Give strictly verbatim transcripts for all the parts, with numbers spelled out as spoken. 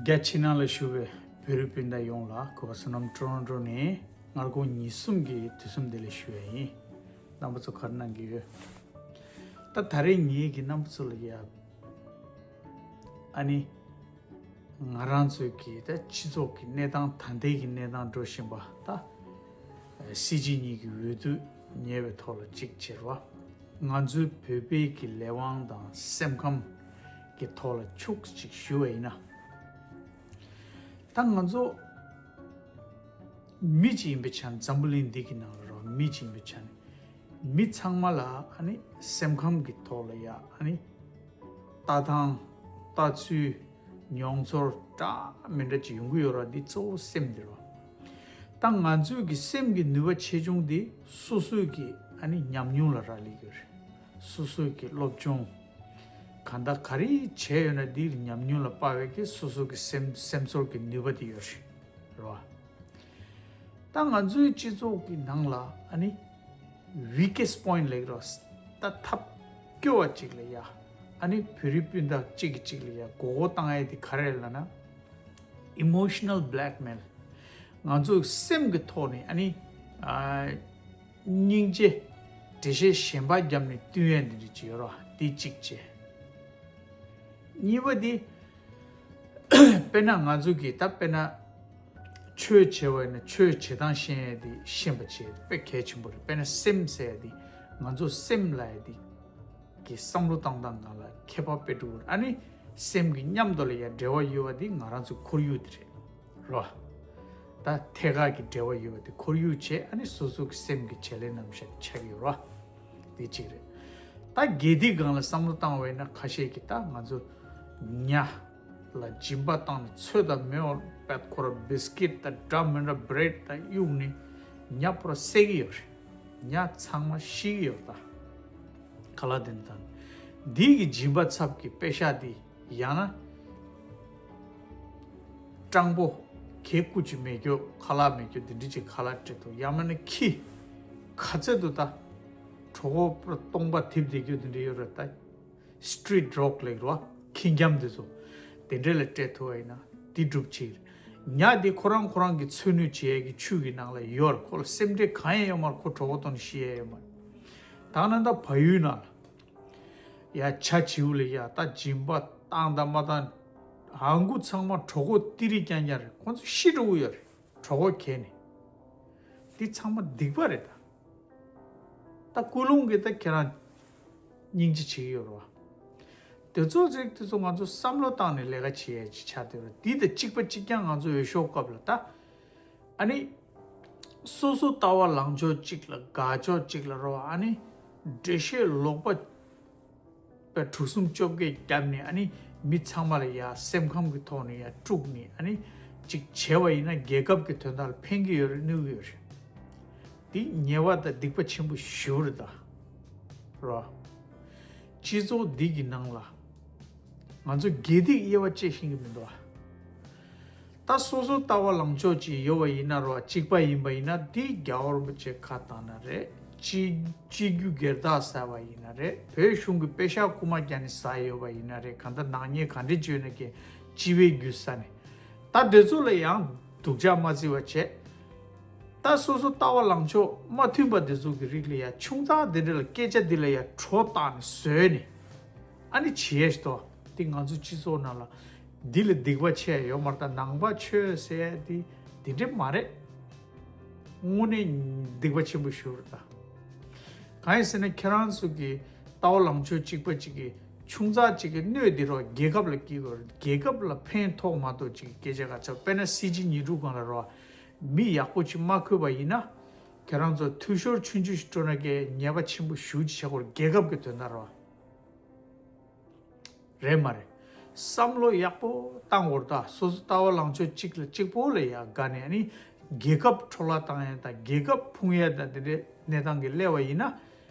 རྒྱ་ཕྱི་ནང་ལ་བཞུགས་པའི་བོད་རིགས་སྤུན་ཟླ་ཡོངས་ལ་གུས་པ་བསོད་ནམས་ཊོ་རོན་ཊོ་ནས་སྔ་དགོང་ཉིན་གསུམ་གྱི་དུས་གསུམ་བདེ་ལེགས་ཞུ་ཡ་ཡིན། རྣམ་པ་ཚོ་ག་རེ་གནང་གི་ཡོད། ད་ད་རེས་ངེད་ཀྱི་རྣམ་པ་ཚོ་ལ་ཡ། ཨ་ནི། ང་རང་ཚོའི་གི་ད་སྤྱི་ཚོགས་ཀྱི་གནས་སྟངས་ད་ལྟའི་གི་གནས་སྟངས་འགྲོ་བཞིན་པ་ད། སྲིད་སྤྱི་གཉིས་ཀྱི་འོས་བསྡུ་ཉེ་བའི་ཐོག་ལ་གཅིག་བྱེད་པ། ང་ཚོའི་བོད་པའི་གི་ལས་དབང་དང་སེམས་ཁམས་ཀྱི་ཐོག་ལ་ཕྱོགས་གཅིག་ཞུ་བ་ཡིན་ན། ད་ང་ཚོ་མི་གཅིག་ཡིན་པའི་ཆ་ནས་འཛམ་བུ་གླིང་འདི་གི་ནང་ལ་རོ་མི་གཅིག་ཡིན་པའི་ཆ་ནས་མི་ཚང་མ་ལ་ཨ་ནི་སེམས་ཁམས་ཀྱི་ཐོག་ལ་ཡ་ཨ་ནི་ལྟ་སྟངས་ལྟ་ཚུལ་མྱོང་ཚོར་འདྲ་མི་འདྲ་ཅིག་ཡོང་གི་ཡོད་ར། འདི་གཙོ་བོ་སེམས་འདི་རོ། ད་ང་ཚོའི་གི་སེམས་ཀྱི་ནུས་པ་ཆེ་ཆུང་འདི་སོ་སོའི་གི་ཨ་ནི་ཉམས་མྱོང་ལ་རག་ལས་ཀྱི་རེད། སོ་སོའི་གི་སློབ་སྦྱོང་གང་ལྟར་ག་རེ་བྱས་ཡོད་ན་འདིའི་ཉམས་མྱོང་ལ་དཔག་པའི་གི་སོ་སོ་གི་སེམས་སེམས་ཚོར་གི་ནུས་པ་དེ་ཡོད་རེད་རོ། ད་ང་ཚོའི་སྤྱི་ཚོགས་ཀྱི་ནང་ལ་ཨ་ནི་weakest point ལེགས་རོ། ད་ཐབས་སྐྱོ་བ་ཅིག་ལ་ཡ་ཨ་ནི་བོད་རིགས་སྤུན་ཟླ་གཅིག་གིས་གཅིག་ལ་ཡ་མགོ་སྐོར་བཏང་ཡ་དེ་ག་རེ་ལབ་ན། emotional blackmail། ང་ཚོའི་སེམས་ཀྱི་ཐོག་ནས་ཨ་ནི་ཨ་སྙིང་རྗེ་འགྲེལ་བཤད་གཞན་པ་བརྒྱབ་ནས་བསྟུན་ཡ་འདི་འདྲ་ཅིག་ཡོད་རོ། འདི་གཅིག་བྱས། གཉིས་པ་འདི། དཔེར་ན་ང་ཚོ་གིས་ད་དཔེར་ན། ཆོས་བྱེད་པ་ཡིན་ན་ཆོས་བྱེད་སྟངས་ཤེས་ཡ་དེ་ཤེས་པ་བྱེད་དཔེ་གལ་ཆེན་པོ་རེད། དཔེར་ན་སེམས་ཟེར་ཡ་དེ་ང་ཚོ་སེམས་ལ་ཡ་དེ་གི་བསམ་བློ་བཏང་སྟངས་སྒང་ལ་ཁྱད་པར་དཔེ་འགྲོ་གི་རེད། ཨ་ནི་སེམས་ཀྱི་མཉམ་དུ་ལ་ཡ་འབྲེལ་བ་ཡོད་པ་དེ་ང་རང་ཚོའི་ཁོར་ཡུག་དེ་རེད་རོ། ད་ཐད་ཀར་གྱི་འབྲེལ་བ་ཡོད་པ་དེ་ཁོར་ཡུག་བྱས། ཨ་ནི་སོ་སོ་གི་སེམས་ཀྱི་བྱེད་ལས་རྣམ་གཞག་ཆགས་ཀྱི་ཡོད་རོ། དེ་གཅིག་རེད། ད་དགེ་སྡིག་སྒང་ལ་བསམ་བློ་བཏང་བ་ཡིན་ན་ཁ་ཤས་ཀྱིས་ད་ང་ཚོ་ཉ་ལ་སྦྱིན་པ་བཏང་ནས་ཚོད་དང་མེད་པར་ཁོ་ར་བིས་ཀིད་དང་འདྲ་མི་འདྲ་བྷི་རེད་དང་གཡུགས་ནས་ཉ་ཕོ་ར་བསད་ཀྱི་ཡོད་རེད། ཉ་ཚང་མ་ཤི་གི་ཡོད་རེད། ད་ག་ལ་དེ་འདྲ་དང་འདི་གི་སྦྱིན་པ་ཚབ་ཀྱི་པེ་ཤག་དེ་ཡང་ན། སྤྲང་པོ། གད་སྐུ་ཅིག་མེད་རྒྱུ་ཁ་ལག་མེད་རྒྱུ་འདི་འདྲ་ཅིག་ཁ་ལག་སྤྲད་འདུག་ཡང་མིན་ན་ཁྱི། ག་ཚོད་འདུག་ད། གྲོད་ཁོག་སྟོང་པ་འཐིབས་བསྡད་རྒྱུ་འདི་འདྲ་ཡོད་རེད་ད། སི་ཊི་རིཊ་ཌོག་ལབ་རོ། ཁྱི་འཁྱམ་འདི་ཚོ། དེ་འདྲ་ལ་སྤྲད་ཐུབ་པ་ཡིན་ན་འདི་འགྲུབ་ཆེ་རེད། ཉ་འདི་ཁོ་རང་ཁོ་རང་གི་འཚོ་ནུས་བྱེད་ཡས་ཀྱི་ཆུ་གི་ནང་ལ་ཡོད་རེད། ཁོ་ལ་སེམས་ཁྲལ་གང་ཡང་ཡོད་མ་རེད། ཁོ་གྲོད་ཁོག་སྟོང་ནས་ཤི་ཡས་ཡོད་མ་རེད། ད་ནང་ད་བལ་ཡུལ་ནང་ལ། ཡ་བྱ་བྱིའུ་ལ་ཡ་ད་སྦྱིན་པ་བཏང་དང་མ་བཏང་། ཧང་གུ་ཚང་མ་གྲོད་ཁོག་ཏི་རི་རྐྱང་རྐྱང་རེད། ཁོང་ཚོ་ཤི་འགྲོ་གི་ཡོད་རེད། གྲོད་ཁོག་གས་ནས། འདི་ཚང་མ་སྡིག་པ་རེད་ད། ད་ཀུན་སློང་གིས་ད་ཁྱེད་རང་སྙིང་རྗེ་བྱེད་ཀྱི་ཡོད་རེད་བ། དེ་ཚོ་ཚིག་དེ་ཚོ་ང་ཚོ་བསམ་བློ་བཏང་ནས་ལས་ཀ་བྱེད་ཡ་ཅིག་ཆགས་བསྡད་རེད། འདི་དང་གཅིག་པ་གཅིག་རྐྱང་ང་ཚོ་འོས་ཤོག་སྐབས་ལ་ད། ཨ་ནི། སོ་སོ་ལྟ་བ་ལངས་ཕྱོགས་གཅིག་ལ་དགའ་ཕྱོགས་གཅིག་ལ་རོ། ཨ་ནི། འགྲེལ་བཤད་ལོག་པ་པའི་དྲུག་གསུམ་བཅོ་བརྒྱད་བརྒྱབ་ནས། ཨ་ནི། མི་ཚང་མ་ལ་ཡ་སེམས་ཁམས་ཀྱི་ཐོག་ནས་ཡ་དཀྲུགས་ནས། ཨ་ནི། གཅིག་བྱས་པ་ཡིན་ན་རྒྱལ་ཁབ་ཀྱི་དོན་དག་ལ་ཕན་གྱི་ཡོད་རེད། གནོད་ཀྱི་ཡོད་རེད། འདི་ཉེས་པ་དང་སྡིག་པ་ཆེན་པོ་ཞེ་པོ་རེད་ད། རོ། སྤྱི་ཚོགས་འདི་གི་ནང་ལ་ང་ཚོ་དགེ་སྡིག་དབྱེ་བ་དཔྱད་ཤེས་ཀྱི་མི་འདུག་ཨ། ད་སོ་སོ་ལྟ་བ་ལངས་ཕྱོགས་ཅིག་ཡོད་པ་ཡིན་ན་རོ། གཅིག་པ་ཡིན་པ་ཡིན་ན་འདི་རྒྱལ་བ་རིན་པོ་ཆེ་ཁ་བཏང་ན་རེད། སྤྱི་སྤྱི་རྒྱུ་སྒེར་བདག་ཟེར་བ་ཡིན་ན་རེད། བོད་གཞུང་གི་པེ་ཤག་རྐུ་མ་རྒྱག་ནས་ཟ་ཡོད་པ་ཡིན་ན་རེད། གང་ལྟར་ནག་ཉེས་ག་འདྲས་བྱས་ན་ཀྱེ་སྤྱི་པའི་རྒྱུ་ཟ་ནས། ད་དེ་ཚོ་ལ་ཡང་སྡུག་ཅག་མ་བརྩི་བ་བྱས། ད་སོ་སོ་ལྟ་བ་ལངས་ཕྱོགས་མ་མཐུན་པ་དེ་ཚོ་གི་རིགས་ལ་ཡ་ཆུང་ཙག་དེ་འདྲ་ལ་སྐད་ཆ་འདི་ལ་ཡ་བྲོ་བཏང་ནས་བཟོས་ནས། ཨ་ནི་བྱེད་ཡས་ཤིག་ཏོ། འདི་ང་ཚོ་སྤྱི་ཚོགས་ནང་ལ་འདི་ལ་སྡིག་པ་ཆེ་ཡོད་མ་རེད་ད། ནང་པ་ཆོས་ཟེར་ཡ་འདི་འདི་འདྲ་མ་རེད། དངོས་གནས་སྡིག་པ་ཆེན་པོ་ཞེ་པོ་རེད་ད། གང་ཡིན་ཟེར་ན་ཁྱེད་རང་ཚོ་གི་ལྟ་བ་ལངས་ཕྱོགས་གཅིག་པ་གཅིག་གི་ཆུང་ཙག་གཅིག་གི་གནོད་འདི་རོ་རྒྱལ་ཁབ་ལ་སྐྱིད་དགོས་རེད། རྒྱལ་ཁབ་ལ་ཕན་ཐོགས་མ་གཏོགས་གཅིག་གི་སྐད་ཆ་ག་ཚོད། དཔེར་ན་སྲིད་སྤྱི་ཉིན་དྲུག་སྒང་ལ་རོ། མི་ཡག་པོ་ཅིག་མ་འཁོད་པ་ཡིན་ན། ཁྱེད་རང་ཚོ་འཐུས་ཤོར་ཆུང་ཆུང་ཞིག་འགྲོ་ན་ཀྱེ་ཉེས་པ་ཆེན་པོ་ཞེ་པོ་ཅིག་ཆགས་ཀྱི་རེད། རྒྱལ་ཁབ་ཀྱི་དོན་དག་རེད་བ། རེད་མ་རེད། བསམ་བློ་ཡག་པོ་བཏང་དགོས་རེད་ད། སོ་སོ་ལྟ་བ་ལངས་ཕྱོགས་གཅིག་ལ་གཅིག་པོ་ལ་ཡ་དགའ་ནས། ཨ་ནི་རྒྱལ་ཁབ་འཕྲོ་བརླག་བཏང་ཡ་དང་རྒྱལ་ཁབ་ཕུང་ཡ་དང་དེ་འདྲའི་གནས་སྟངས་ཀྱི་སླེབས་པ་ཡིན་ན།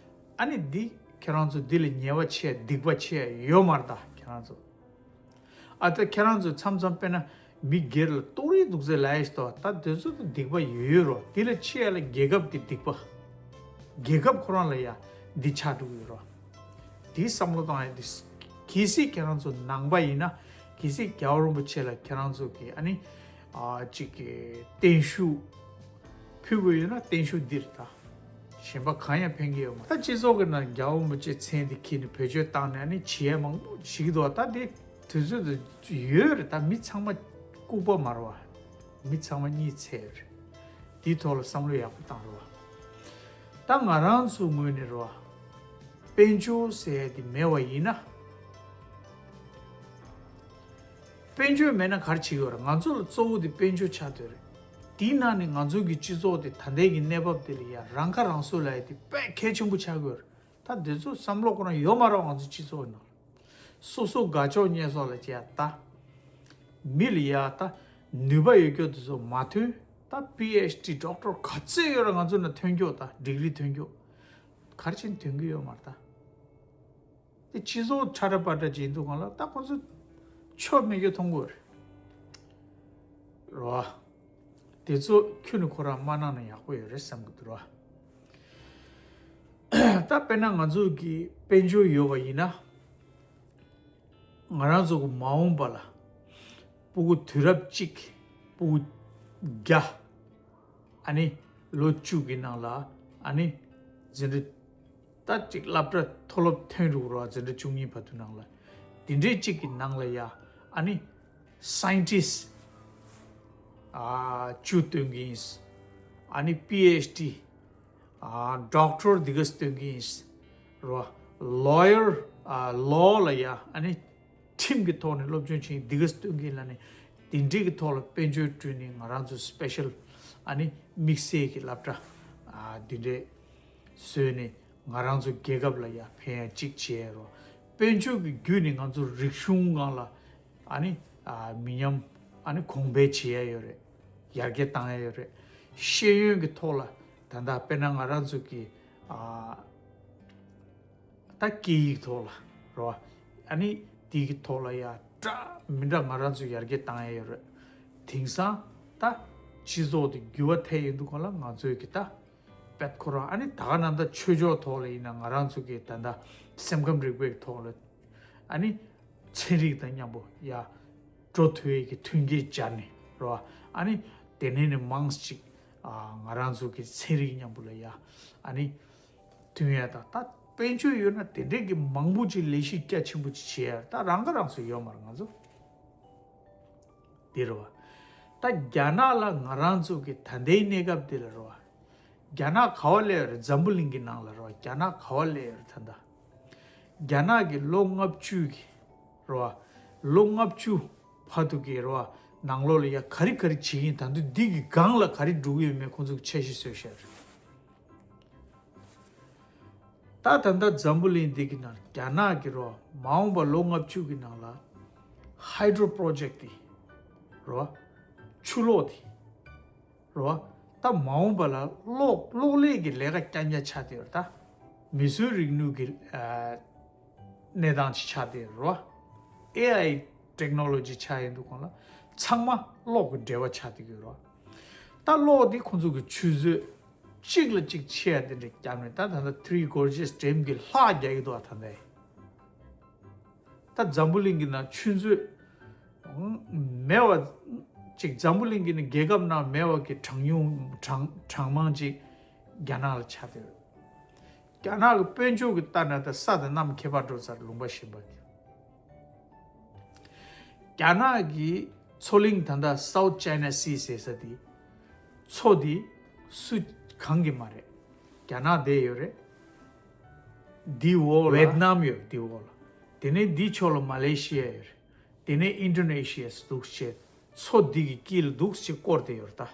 ཨ་ནི་འདི་ཁྱེད་རང་ཚོ་འདི་ལ་ཉེས་པ་ཆེ་སྡིག་པ་ཆེ་ཡོད་མ་རེད་ད་ཁྱེད་རང་ཚོ། ཨ་ད་ཁྱེད་རང་ཚོས་མཚམས་མཚམས་དཔེར་ན་མི་སྒེར་ལ་གཏོར་རེས་འདུག་ཟེར་ལབ་ཡས་ཤིག་ཏོ། ད་དེ་ཚོ་ད་སྡིག་པ་ཡོད་ཡོད་རོ། དེ་ལས་ཆེ་ཡ་ལ་རྒྱལ་ཁབ་ཀྱི་སྡིག་པ། རྒྱལ་ཁབ་ཁོ་རང་ལ་ཡ་འདི་ཆགས་འགྲོ་གི་ཡོད་རོ། དེའི་བསམ་བློ་བཏང་ཡ་དེ། གལ་སྲིད་ཁྱེད་རང་ཚོ་ནང་པ་ཡིན་ན། གལ་སྲིད་རྒྱལ་བ་རིན་པོ་ཆེ་ལ་ཁྱེད་རང་ཚོ་གིས་ཨ་ནི་ཨ་ཅིག་གི་བརྟན་བཞུགས་ཕུལ་དགོས་ཡོད་ན་བརྟན་བཞུགས་འདིར་ད་གཞན་པ་གང་ཡང་ཕན་གྱི་ཡོད་མ་རེད། ད་སྤྱི་ཚོགས་ཀྱི་ནང་རྒྱལ་བ་རིན་པོ་ཆེ་མཚན་དེ་འཁྱེར་ནས་བེད་སྤྱོད་བཏང་ནས་ཨ་ནི་བྱེད་ཡས་མང་པོ་བྱེད་ཀྱི་འདུག་ད་དེ་དུས་ཚོད་དུ་ཡོད་རེད། ད་མི་ཚང་མ་ལྐུགས་པ་མ་རེད་བ། མི་ཚང་མ་གཉིད་ཚད་ཡོད་རེད། དེའི་ཐོག་ལ་བསམ་བློ་ཡག་པོ་བཏང་རོགས། ད་ང་རང་ཚོ་ངོས་ནས་རོགས། དཔལ་འབྱོར་ཟེར་ཡ་དེ་མེད་པ་ཡིན་ན། དཔལ་འབྱོར་མེད་ན་ག་རེ་བྱེད་ཀྱི་ཡོད་རེད། ང་ཚོ་ལ་གཙོ་བོ་དེ་དཔལ་འབྱོར་ཆགས་བསྡད་རེད། དེའི་ནང་ནས་ང་ཚོ་གི་སྤྱི་ཚོགས་དེ་ད་ལྟའི་གི་གནས་བབ་དེ་ལ་ཡ་རང་ཁ་རང་གསོ་ལབ་ཡ་དེ་དཔེ་གལ་ཆེན་པོ་ཆགས་ཀྱི་ཡོད་རེད། ད་འདི་ཚོ་བསམ་བློ་ཁོ་རང་ཡོད་མ་རེད། ང་ཚོ་སྤྱི་ཚོགས་ནང་ལ་སོ་སོ་དགའ་ཕྱོགས་བརྙས་སོགས་ལ་བྱས་ཡ་ད། མི་ལ་ཡ་ད་ནུས་པ་ཡོད་རྒྱུ་དེ་ཚོ་མ་ཐོན། ད་པི་ཨེཆ་ཌི་ཌོག་ཊར་ག་ཚོད་ཡོད་རེད། ང་ཚོ་ནང་ཐོན་རྒྱུ་ད་ཌིག་རི་ཐོན་རྒྱུ་ག་རེ་བྱས་ནས་ཐོན་གྱི་ཡོད་མ་རེད་ད། དེ་སྤྱི་ཚོགས་ཁྲ་ཁྲ་པ་ཁྲ་བྱེད་འདུག་གང་ལ་ད་ཁོ་ཚོ་ཆོ་མེད་རྒྱུ་མཐོང་གི་ཡོད་རེད། རོ། དེ་ཚོ་ཁྱོན་ནས་ཁོ་རང་མ་གནང་ན་ཡག་པོ་ཡོད་རེད་བསམ་གི་འདུག་རོ། ད་དཔེར་ན་ང་ཚོ་གི་དཔལ་འབྱོར་ཡོད་པ་ཡིན་ན། ང་རང་ཚོ་གི་མ་འོངས་པ་ལ་སྤུ་གུ་དུས་རབས་གཅིག་སྤུ་གུ་བརྒྱ། ཨ་ནི་ལོ་བཅུ་གི་ནང་ལ་ཨ་ནི་འཛིན་གྲྭ་ད་གཅིག་སློབ་གྲྭ་མཐོ་སློབ་ཐོན་འགྲོ་རོགས། འཛིན་གྲྭ་བཅུ་གཉིས་བར་དུ་ནང་ལ་དེ་འདྲའི་གཅིག་གི་ནང་ལ་ཡ་ཨ་ནི་སའིན་ཊིསཊ་ཨ་བཅུ་སྟོན་གྱི་ཡིན། ཨ་ནི་པི་ཨེཆ་ཌི་ཨ་ཌོག་ཊར་འདི་ག་སྟོན་གྱི་ཡིན། རོ། ལོ་ཡར་ཨ་ལོ་ལ་ཡ་ཨ་ནི་ཁྲིམས་ཀྱི་ཐོག་ནས་སློབ་སྦྱོང་བྱེད་འདི་ག་སྟོན་གྱི་ལ་ནི་དེ་འདྲའི་གི་ཐོག་ལ་དཔལ་འབྱོར་བསྐྲུན་ནས་ང་རང་ཚོ་སི་པེ་ཤལ་ཨ་ནི་དམིགས་བསལ་གྱི་སློབ་གྲྭ་ཨ་འདི་འདྲའི་བཟོས་ནས་ང་རང་ཚོ་རྒྱལ་ཁབ་ལ་ཡ་ཕན་ཡ་གཅིག་བྱས་རོགས། དཔལ་འབྱོར་གྱི་བརྒྱུད་ནས་ང་ཚོ་རིག་གཞུང་སྒང་ལ་ཨ་ནི་ཨ་མི་ཉམས་ཨ་ནི་གོང་འཕེལ་བྱེད་ཡ་ཡོད་རེད། ཡར་རྒྱས་བཏང་ཡ་ཡོད་རེད། ཤེས་ཡོན་གྱི་ཐོག་ལ་ད་ལྟ་དཔེར་ན་ང་རང་ཚོ་གི་ཨ། ད་སྐད་ཡིག་ཐོག་ལ་རོ། ཨ་ནི་དེ་གི་ཐོག་ལ་ཡ་འདྲ་མི་འདྲ་ང་རང་ཚོ་ཡར་རྒྱས་བཏང་ཡ་ཡོད་རེད། དེང་སང་ད་སྤྱི་ཚོགས་དེ་འགྱུར་བ་ཐེབས་ཡོང་དུས་སྒང་ལ་ང་ཚོའི་གི་ད་དཔེ་ཁོ་རང་ཨ་ནི་ད་ག་ནང་ད་ཆོས་ཕྱོགས་ཐོག་ལ་ཡིན་ན་ང་རང་ཚོ་གི་ད་ད་སེམས་ཁམས་རིག་པའི་ཐོག་ལ་ཨ་ནི་ཚན་རིག་དང་མཉམ་པོ་ཡ་འགྲོ་ཐུབ་ཡས་ཀྱི་མཐུན་རྐྱེན་སྦྱར་ནས་རོ། ཨ་ནི་དེ་ནས་ནི་མང་ཞིག་ཨ་ང་རང་ཚོ་གི་ཚན་རིག་མཉམ་པོ་ལ་ཡ་ཨ་ནི། དུས་ཡང་ད་ལྟ་དཔལ་འབྱོར་ཡོད་ན་དེ་འདྲས་ཀྱི་མང་པོ་ཅིག་ལས་གཞི་རྒྱ་ཆེན་པོ་ཅིག་བྱེད་ཡ་ད་རང་ཁ་རང་གསོ་ཡོད་མ་རེད་ང་ཚོ། དེ་རེད་བ། ད་རྒྱ་ནག་ལ་ང་རང་ཚོ་གི་ད་ལྟའི་གནས་སྐབས་འདི་ལ་རེད་བ། རྒྱ་ནག་ག་བ་སླེབས་ཡོད་རེད། འཛམ་བུ་གླིང་གི་ནང་ལ་རེད་བ། རྒྱ་ནག་ག་བ་སླེབས་ཡོད་རེད་ད་ལྟ། རྒྱ་ནག་གི་ལོ་ལྔ་བཅུ་གི་རེད་བ། ལོ་ལྔ་བཅུ་བར་དུ་གི་རེད་བ། ནང་ལོགས་ལ་ཡ་ག་རེ་ག་རེ་བྱེད་ཀྱིན་ད་དུང་འདི་གི་སྒང་ལ་ག་རེ་འགྲོ་གི་ཡོད་མེད་ཁོང་ཚོ་གི་འཆར་གཞི་བཟོས་བཞག་རེད། ད་ད་ལྟ་འཛམ་བུ་གླིང་འདི་གི་ནང་རྒྱ་ནག་གི་རོ་མ་འོངས་པ་ལོ་ལྔ་བཅུ་གི་ནང་ལ་ཧའི་ཌྲོ་པྲོ་ཇེག་འདི་རོ་ཆུ་གློག་འདི་རོ་ད་མ་འོངས་པ་ལ་གློག་གློག་ཀླད་ཀྱི་ལས་ཀ་རྐྱང་རྐྱང་ཆགས་བསྡད་ཡོད་རེད། ད་མིས་བཟོས་རིག་ནུས་ཀྱི་ཨ་གནས་སྟངས་ཅིག་ཆགས་བསྡད་ཡོད་རེད་བ། ཨེ་ཨའི་ཊེག་ནོ་ལོ་ཇི་ཆགས་ཡོང་དུས་སྒང་ལ་ཚང་མ་གློག་གི་འབྲེལ་བ་ཆགས་བསྡད་ཡོད་རེད་བ། ད་གློག་འདི་ཁོང་ཚོ་གི་ཆུ་མཛོད་གཅིག་ལ་གཅིག་ཆེ་ཡ་དེ་འདྲ་བརྒྱབ་ནས་ད་ད་ལྟ་Three Gorges ཌེམ་གྱི་ལྷག་རྒྱག་གི་འདུག་ཨ། ད་ལྟ་ད་འཛམ་བུ་གླིང་གི་ནང་ཆུ་མཛོད་མེད་པ་ཅིག་འཛམ་བུ་གླིང་གི་ནང་རྒྱལ་ཁབ་ནང་མེད་པ་གི་གྲངས་ཉུང་གྲངས་གྲངས་མང་ཅིག་རྒྱ་ནག་ལ་ཆགས་བསྡད་ཡོད། རྒྱ་ནག་གི་དཔལ་འབྱོར་གྱི་ལྟ་ན་ད་ས་དང་གནམ་ཁྱད་པར་འགྲོ་ཚར། ལུང་པ་གཞན་པ་གི་རྒྱ་ནག་གི་མཚོ་གླིང་ད་ལྟ་South China Sea ཟེར་ས་དེ་མཚོ་དེ་སུ་གང་གི་མ་རེད། རྒྱ་ནག་བསྡད་ཡོད་རེད། འདི་འོག་ལ་ཝེད་ནམ་ཡོད། འདི་འོག་ལ་དེ་ནས་འདི་ཕྱོགས་ལ་མ་ལེ་ཤི་ཡ་ཡོད་རེད། དེ་ནས་ཨིན་ཌོ་ནེ་ཤི་ཡ་འདུག་བྱས་མཚོ་འདི་གི་དཀྱིལ་འདུག་བྱས་བསྐོར་ཏེ་ཡོད་རེད་ད།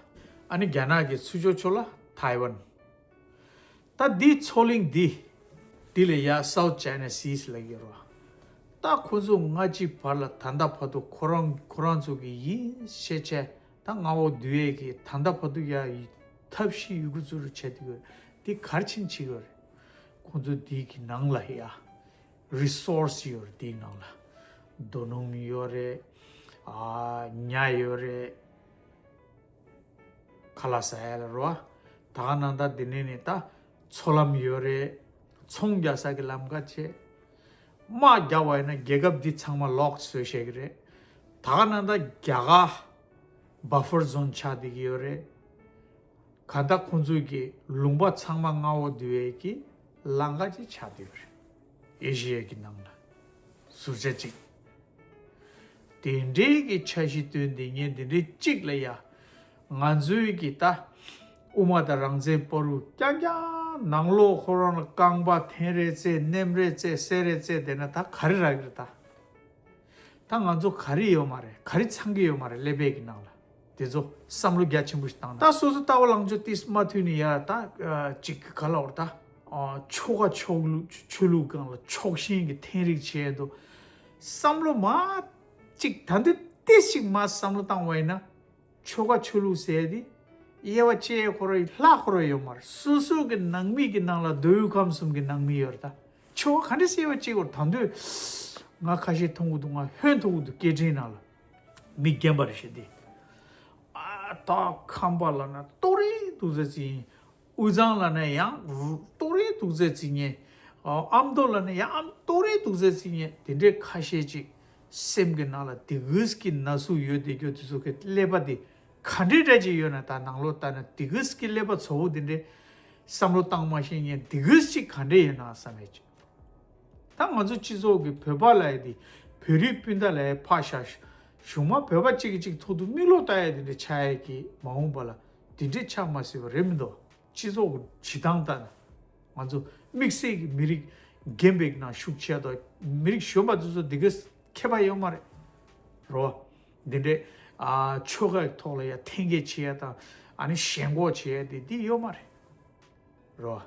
ཨ་ནི་རྒྱ་ནག་གི་ཚུར་ཕྱོགས་ཕྱོགས་ལ་ཐའེ་ཝན། ད་འདི་མཚོ་གླིང་འདི། འདི་ལ་ཡ་South China Sea ལབ་ཀྱི་རེད་བ། ད་ཁོ་ཚོ་སྔ་ཕྱི་བར་ལ་ད་ལྟ་བར་དུ་ཁོ་རང་ཁོ་རང་ཚོ་གི་ཡིན་ཤེས་བྱས་ད་མངའ་འོག་བསྡུ་ཡས་ཀྱི་ད་ལྟ་བར་དུ་ཡ་ཐབས་ཤེས་ཡོད་རྒུ་ཚུལ་བྱས་ཏེ་ཡོད། འདི་ག་རེ་བྱས་ནས་བྱེད་ཀྱི་ཡོད་རེད། ཁོ་ཚོ་འདི་གི་ནང་ལ་ཡ་རི་སོར་སི་ཡོད་རེད། འདིའི་ནང་ལ་རྡོ་སྣུམ་ཡོད་རེད། ཨ་ཉ་ཡོད་རེད། ཁ་ལག་ཟ་ཡ་ལ་རོ། ད་ག་ནང་ད་འདི་ནས་ནི་ད་མཚོ་ལམ་ཡོད་རེད། ཚོང་རྒྱག་ས་གི་ལམ་ཁ་བྱས། དམག་རྒྱག་པ་ཡིན་ན་རྒྱལ་ཁབ་འདི་ཚང་མ་ལོག་བཟོས་བཞག་གི་རེད། ད་ག་ནང་ད་རྒྱ་གར་བྷ་ཕར་ཛོན་ཆགས་བསྡད་ཀྱི་ཡོད་རེད། ག་ད་ཁོང་ཚོས་ཀྱི་ལུང་པ་ཚང་མ་མངའ་འོག་བསྡུ་བའི་གི་ལམ་ཁ་ཅིག་ཆགས་བསྡད་ཡོད་རེད། ཨེ་ཤི་ཡ་གི་ནང་ལ་ཟུར་ཆ་ཅིག་དེ་འདྲའི་གི་འཆར་གཞི་བཏོན་དེ་ངས་དེ་འདྲའི་གཅིག་ལ་ཡ། ང་ཚོའི་གི་ད་དབུ་མ་དང་རང་བཙན་བར་དུ་རྐྱང་རྐྱང་ནང་ལོགས་ཁོ་རང་ལ་རྐང་པ་འཐེན་རེ་རྩེ་ནེམ་རེ་རྩེ་བསད་རེ་རྩེ་བསྡད་ན་ད་ག་རེ་རག་གི་རེད་ད། ད་ང་ཚོ་ག་རེ་ཡོད་མ་རེད། ག་རེ་ཚང་གི་ཡོད་མ་རེད། ཀླད་པའི་གི་ནང་ལ་དེ་ཚོ་བསམ་བློ་རྒྱ་ཆེན་པོ་ཞིག་བཏང་ན། ད་སོ་སོ་ལྟ་བ་ལངས་ཕྱོགས་ཏིས་མ་མཐུན་ནི་ཡ་ད་ཅིག་ག་ལ་བར་ད་ཆོལ་ཁ་ཕྱོགས་ལུགས་ཆོས་ལུགས་སྒང་ལ་ཕྱོགས་ཞེན་གི་འཐེན་རིགས་བྱས་འདུག་བསམ་བློ་མ་ཅིག་ད་འདི་ཏིས་ཞིག་མ་བསམ་བློ་བཏང་བ་ཡིན་ན། ཆོལ་ཁ་ཆོས་ལུགས་ཟེར་དེ། དབྱེ་བ་ཕྱེ་ཁོ་ར་ལྷག་ཁོ་ར་ཡོད་མ་རེད། སོ་སོ་གི་ནང་མི་གི་ནང་ལ་མདོ་དབུས་ཁམས་གསུམ་གི་ནང་མི་ཡོད་རེད་ད། ཆོལ་ཁ་ག་འདྲ་དབྱེ་བ་ཕྱེ་དགོས་རེད། ད་དུང་ང་ཁ་ཤས་མཐོང་གི་འདུག་ང་ཧོན་མཐོང་གི་འདུག་སྐད་འཕྲིན་ནང་ལ་མི་རྒན་པ་རེད་ཤག་དེ། ཨ་ད་ཁམས་པ་ལབ་ན་ལྟོ་རེ་འདུག་ཟེར་ཅིག་ཡིན། དབུས་གཙང་ལབ་ན་ཡང་ལྟོ་རེ་འདུག་ཟེར་ཅིག་ཡིན། ཨ་ཨ་མདོ་ལབ་ན་ཡང་ཨ་ལྟོ་རེ་འདུག་ཟེར་ཅིག་ཡིན། དེ་འདྲའི་ཁ་ཤས་ཅིག་སེམས་ཀྱི་ནང་ལ་དེ་གིས་ཀྱི་ན་ཟུག་ཡོད་བསྡད་རྒྱུ་དེ་ཚོ་གི་ཀླད་པ་དེ་ག་འདྲའི་འདྲ་ཅིག་ཡོད་ན། ད་ནང་ལོགས་ལྟ་ན་དེ་གིས་ཀྱི་ཀླད་པ་ཚ་བོ་དེ་འདྲའི་བསམ་བློ་བཏང་མ་ཤེས་མཁན་དེ་གིས་ཅིག་ག་འདྲ་ཡོད་ན་བསམ་ཡས་ཅིག་ད་ང་ཚོ་སྤྱི་ཚོགས་ཀྱི་བོད་པ་ལབ་ཡས་དེ་བོད་རིགས་སྤུན་ཟླ་ལབ་ཡས་ཕར་བཞག་གཞུག་མ་བོད་པ་གཅིག་གིས་གཅིག་ཐོག་ཏུ་མིག་ལོག་ལྟ་ཡས་དེ་འདྲ་ཆགས་ཡས་ཀྱི་མ་འོངས་པ་ལ་དེ་འདྲ་ཆགས་མ་སྲིད་པ་རེད་མི་འདུག་སྤྱི་ཚོགས་ཀྱི་བྱེད་སྟངས་ལྟ་ན། ང་ཚོ་དམིགས་བསལ་གྱི་མི་རིགས་རྒན་པའི་ནང་ཤུགས་ཆེ་དང་མི་རིགས་གཞོན་པ་དེ་ཚོ་དེ་ག་མཁས་པ་ཡོད་མ་རེད། རོ། འདི་འདྲའི་ཨ་ཆོལ་ཁའི་ཐོག་ལ་ཡ་འཐེན་འཁྱེར་བྱེད་ཡ་དང་ཨ་ནི་ཞེན་ཁོག་བྱེད་ཡ་དེ་འདི་ཡོད་མ་རེད། རོ།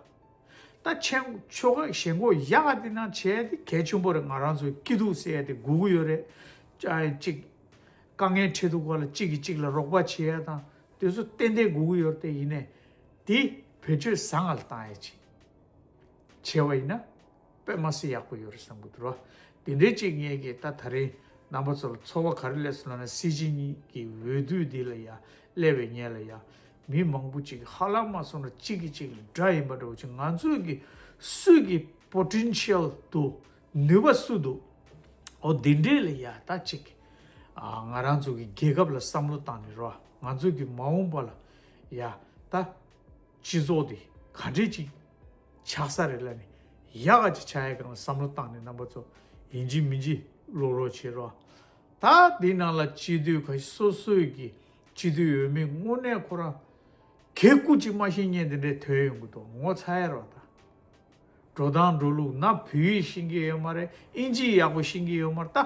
ད་ཆེན་ཆོལ་ཁའི་ཞེན་ཁོག་ཡག་ག་དེ་ནང་བྱེད་ཡ་དེ་གལ་ཆེན་པོ་རེད། ང་རང་ཚོའི་སྐྱིད་སྡུག་ཟེར་ཡ་དེ་དགོས་ཀྱི་ཡོད་རེད། ཨ་གཅིག་དཀའ་ངལ་འཕྲད་དུས་སྐབས་ལ་གཅིག་གིས་གཅིག་ལ་རོགས་པ་བྱེད་ཡ་དང་དེ་ཚོ་ཏན་ཏན་དགོས་ཀྱི་ཡོད་རེད། དེ་ཡིན་ནའི་དེ་བེད་སྤྱོད་བཟང་ང་ལ་བཏང་ཡ་ཅིག་བྱས་པ་ཡིན་ན་དཔེ་མ་སྲིད་ཡག་པོ་ཡོད་རེད་བསམ་གྱི་འདུག་རོ། དེ་འདྲའི་ཅིག་ངས་ཀྱི་ད་ད་རེས་རྣམ་པ་ཚོ་ལ་ཚོར་བ་ག་རེ་སླེབས་སོང་ལབ་ན། སྲིད་སྤྱི་གཉིས་ཀྱི་འོས་བསྡུ་འདི་ལ་ཡ་སླེབས་པའི་ཉེ་ལ་ཡ་མི་མང་པོ་ཅིག་ཧ་ལམ་མ་སོང་ན་གཅིག་གིས་གཅིག་ལ་དགྲ་ཡིན་པ་འདྲ་བོ་ཅིག་ང་ཚོའི་གི་སུས་ཀྱི་པོ་ཊེན་ཤལ་འདུག་ནུས་པ་སུ་འདུག་འོ་དེ་འདྲས་ལ་ཡ་ད་ཅིག་ང་རང་ཚོ་གི་རྒྱལ་ཁབ་ལ་བསམ་བློ་བཏང་ནས་རོ། ང་ཚོ་གི་མ་འོངས་པ་ལ་ཡ་ད་སྤྱི་ཚོགས་དེ་ག་འདྲས་ཅིག་ཆགས་ས་རེད་ལབ་ནས་ཡག་ག་ཅིག་ཆགས་ཡ་གང་ལ་བསམ་བློ་བཏང་ནས་རྣམ་པ་ཚོ་ཡིན་གཅིག་མིན་གཅིག་ཀློག་རོགས་བྱེད་རོགས། ད་འདི་ནང་ལ་སྤྱི་འཐུས་ཁ་ཤས་སོ་སོའི་གི་སྤྱི་འཐུས་འོས་མི་དངོས་གནས་ཁོ་རང་གད་སྐུ་ཅིག་མ་ཤེས་མཁན་དེ་འདྲའི་ཐོན་ཡོང་གི་འདུག་ངོ་ཚ་ཡ་རོགས་ད། འགྲོ་སྟངས་འགྲོ་ལུགས་ན་བོད་ཡིག་ཤེས་ཀྱི་ཡོད་མ་རེད། ཨིན་ཇི་ཡག་པོ་ཤེས་ཀྱི་ཡོད་མ་རེད། ད་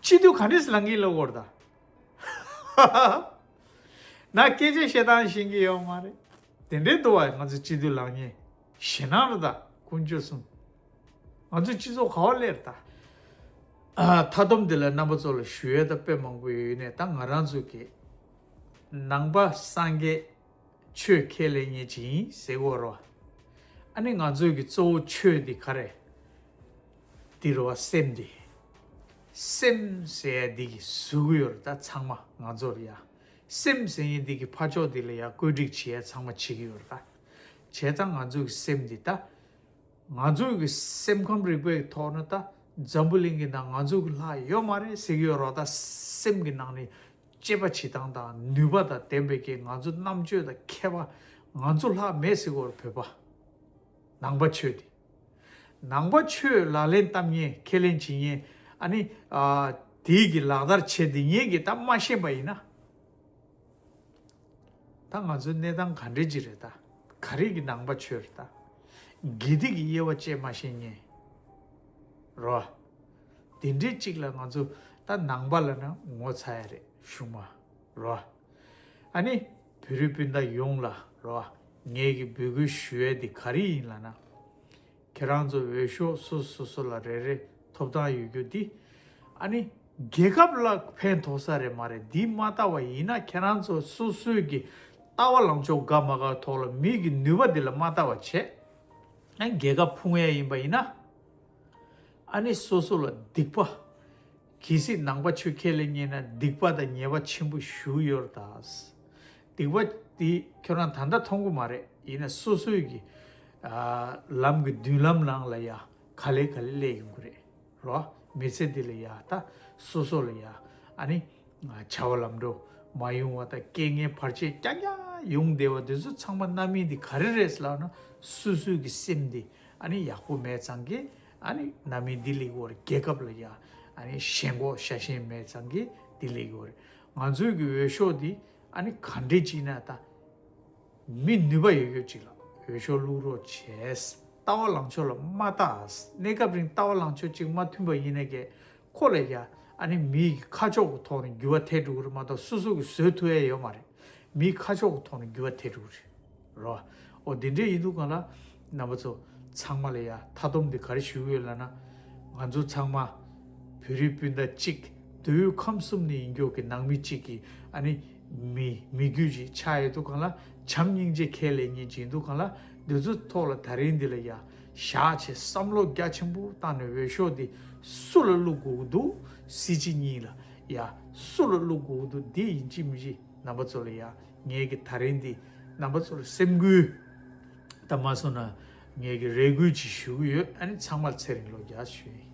སྤྱི་འཐུས་ག་འདྲས་ལངས་ཀྱི་ལབ་དགོས་རེད་ད། ན་སྐད་ཆ་བཤད་སྟངས་ཤེས་ཀྱི་ཡོད་མ་རེད། དེ་འདྲའི་འདུག་བ། ང་ཚོ་སྤྱི་འཐུས་ལངས་མཁན་ཞེད་སྣང་རེད་ད། དཀོན་མཆོག་གསུམ། ང་ཚོའི་སྤྱི་ཚོགས་ག་བ་སླེབས་རེད་ད། ཨ་མཐའ་སྡོམ་དེ་ལ་རྣམ་པ་ཚོ་ལ་ཞུ་ཡས་ད་དཔེ་མང་པོ་ཡོད་ནས། ད་ང་རང་ཚོ་གི་ནང་པ་སངས་རྒྱས་ཆོས་ཁས་ལེན་མཁན་ཅིག་ཡིན་ཟེར་གྱི་ཡོད་རེད་བ། ཨ་ནི་ང་ཚོའི་གི་གཙོ་བོ་ཆོས་འདི་ག་རེ། འདི་རེད་བ། སེམས་འདི། སེམས་ཟེར་ཡ་འདི་གིས་བཟོ་གི་ཡོད་རེད་ད་ཚང་མ་ང་ཚོར་ཡ། སེམས་ཟེར་མཁན་འདི་གི་ཕ་ཕྱོགས་འདི་ལ་ཡ་བཀོད་སྒྲིག་བྱེད་ཡ་ཚང་མ་བྱེད་ཀྱི་ཡོད་རེད་ད། བྱས་ཙང་ང་ཚོའི་གི་སེམས་འདི་ད། ང་ཚོའི་གི་སེམས་ཁམས་རིག་པའི་ཐོག་ནས་ད་འཛམ་བུ་གླིང་གི་ནང་ང་ཚོའི་གི་ལྷག་ཡོད་མ་རེད་ཟེར་གྱི་ཡོད་རེད་བ། ད་སེམས་ཀྱི་ནང་ནས་གཅེས་པ་བྱེད་སྟངས་དང་ནུས་པ་དང་ལྡན་པའི་གི་ང་ཚོ་རྣམ་དཔྱོད་དང་མཁས་པ་ང་ཚོ་ལྷག་མེད་ཟེར་གྱི་ཡོད་རེད། བོད་པ་ནང་པ་ཆོས་དེ། ནང་པ་ཆོས་ལག་ལེན་བསྟར་མཁན་ཁས་ལེན་བྱེད་མཁན་ཨ་ནི་ཨ་དེའི་གི་ལག་བསྟར་བྱེད་བསྡད་མཁན་གྱིས་ད་མ་ཤེས་པ་ཡིན་ན། ད་ང་ཚོའི་གནས་སྟངས་ག་འདྲས་ཅིག་རེད་ད། ག་རེ་གི་ནང་པ་ཆོས་རེད་ད། དགེ་སྡིག་གི་དབྱེ་བ་བཅད་མ་ཤེས་མཁན་རོ། དེ་འདྲས་ཅིག་ལ་ང་ཚོ་ད་ནང་པ་ལབ་ན་ངོ་ཚ་ཡ་རེད་གཞུག་མ་རོ། ཨ་ནི་བོད་རིགས་སྤུན་ཟླ་ཡོངས་ལ་རོ། ངས་གི་འབོད་སྐུལ་ཞུ་ཡ་དེ་ག་རེ་ཡིན་ལབ་ན། ཁྱེད་རང་ཚོ་འོས་ཤོག་སོ་སོ་སོ་ལ་རེ་རེ་ཐོབ་ཐང་ཡོད་རྒྱུ་འདི། ཨ་ནི་རྒྱལ་ཁབ་ལ་ཕན་ཐོགས་ས་རེད་མ་རེད། འདི་མ་ལྟ་བ་ཡིན་ན། ཁྱེད་རང་ཚོ་སོ་སོའི་གི་ལྟ་བ་ལངས་ཕྱོགས་དགའ་མ་དགའ་ཐོག་ལ་མི་གི་ནུས་པ་འདི་ལ་མ་ལྟ་བ་བྱས། ཨ་རྒྱལ་ཁབ་ཕུང་ཡ་ཡིན་པ་ཡིན་ན། ཨ་ནི་སོ་སོ་ལ་སྡིག་པ། གལ་སྲིད་ནང་པ་ཆོས་ཁས་ལེན་མཁན་ན་སྡིག་པ་དང་ཉེས་པ་ཆེན་པོ་ཞེ་པོ་ཡོད་རེད་ད། སྡིག་པ་དེ་ཁྱོད་རང་ད་ལྟ་མཐོང་གི་མ་རེད། ཡིན་ན་སོ་སོའི་གི་ཨ་ལམ་གི་མདུན་ལམ་ནང་ལ་ཡ་ག་ལེ་ག་ལེ་སླེབས་ཡོང་གི་རེད་རོ། མི་ཚེ་འདི་ལ་ཡ་ད་སོ་སོ་ལ་ཡ་ཨ་ནི་ བྱ་བ་ལམ་འགྲོ་མ་ཡོང་བ་དང་། རྐྱེན་ངན་བར་ཆད་རྐྱང་རྐྱང་ཡོང་བསྡད་པ་དེ་ཚོ་ཚང་མ་རྣམ་སྨིན་འདི་ག་རེ་རེད་ལབ་ན། སོ་སོའི་གི་སེམས་འདི་ཨ་ནི་ཡག་པོ་མེད་ཙང་གི་ཨ་ནི་རྣམ་སྨིན་འདི་སླེབས་ཀྱི་ཡོད་རེད། རྒྱལ་ཁབ་ལ་ཡ་ཨ་ནི་ཞེན་ཁོག་ཤ་ཞེན་མེད་ཙང་གི་འདི་སླེབས་ཀྱི་ཡོད་རེད། ང་ཚོའི་གི་འོས་ཤོག་འདི་ཨ་ནི་ག་འདྲས་ཅིག་ན་ད། མི་ནུས་པ་ཡོད་ཡོད་ཅིག་ལ་འོས་ཤོག་བླུག་རོགས་བྱས། ལྟ་བ་ལངས་ཕྱོགས་ལ་མ་ལྟ། གནས་སྐབས་རིང་ལྟ་བ་ལངས་ཕྱོགས་ཅིག་མ་མཐུན་པ་ཡིན་ན་ཀྱེ་ཁོ་ལ་ཡ་ཨ་ནི་མིའི་ཁ་ཕྱོགས་ཀྱི་ཐོག་ནས་འགྱུར་བ་ཐེབས་འགྲོ་གི་རེད་མ་གཏོགས་སོ་སོ་གི་བཟོས་ཐུབ་ཡ་ཡོད་མ་རེད། མིའི་ཁ་ཕྱོགས་ཀྱི་ཐོག་ནས་འགྱུར་བ་ཐེབས་འགྲོ་གི་རེད། རོ། འོ་དེ་འདྲས་ཡིན་དུས་གང་ལ་རྣམ་པ་ཚོ་ཚང་མ་ལ་ཡ་མཐའ་སྡོམ་འདི་ག་རེ་ཞུ་གི་ཡོད་ལབ་ན། ང་ཚོ་ཚང་མ་བོད་རིགས་སྤུན་ཟླ་གཅིག་མདོ་དབུས་ཁམས་གསུམ་ནས་ཡིན་རྒྱུ་གི་ནང་མི་གཅིག་གི་ཨ་ནི་མི་མི་རྒྱུད་ཅིག་ཆགས་ཡོད་དུས་གང་ལ་བྱམས་སྙིང་རྗེ་ཁས་ལེན་མཁན་ཅིག་ཡིན་དུས་གང་ལ་འདི་ཚོ་ཐོག་ལ་ད་རིང་འདི་ལ་ཡ་བཞག་བྱས་བསམ་བློ་རྒྱ་ཆེན་པོ་བཏང་ནས་འོས་ཤོག་འདི་སུ་ལ་བླུག་དགོས་ཀྱི་འདུག་སྲིད་སྤྱི་གཉིས་ལ་ཡ་སུ་ལ་བླུག་དགོས་ཀྱི་འདུག་འདི་ཡིན་གཅིག་མིན་གཅིག་རྣམ་པ་ཚོ་ལ་ཡ་ངས་ཀྱི་ད་རིང་འདི་རྣམ་པ་ཚོ་ལ་སེམས་འགུལ་ད་མ་སོང་ན་ངས་ཀྱི་རེ་སྐུལ་ཅིག་ཞུ་གི་ཡོད། ཨ་ནི་ཚང་མར་ཚེ་རིང་ལོ་བརྒྱ་ཞུ་ཡིན།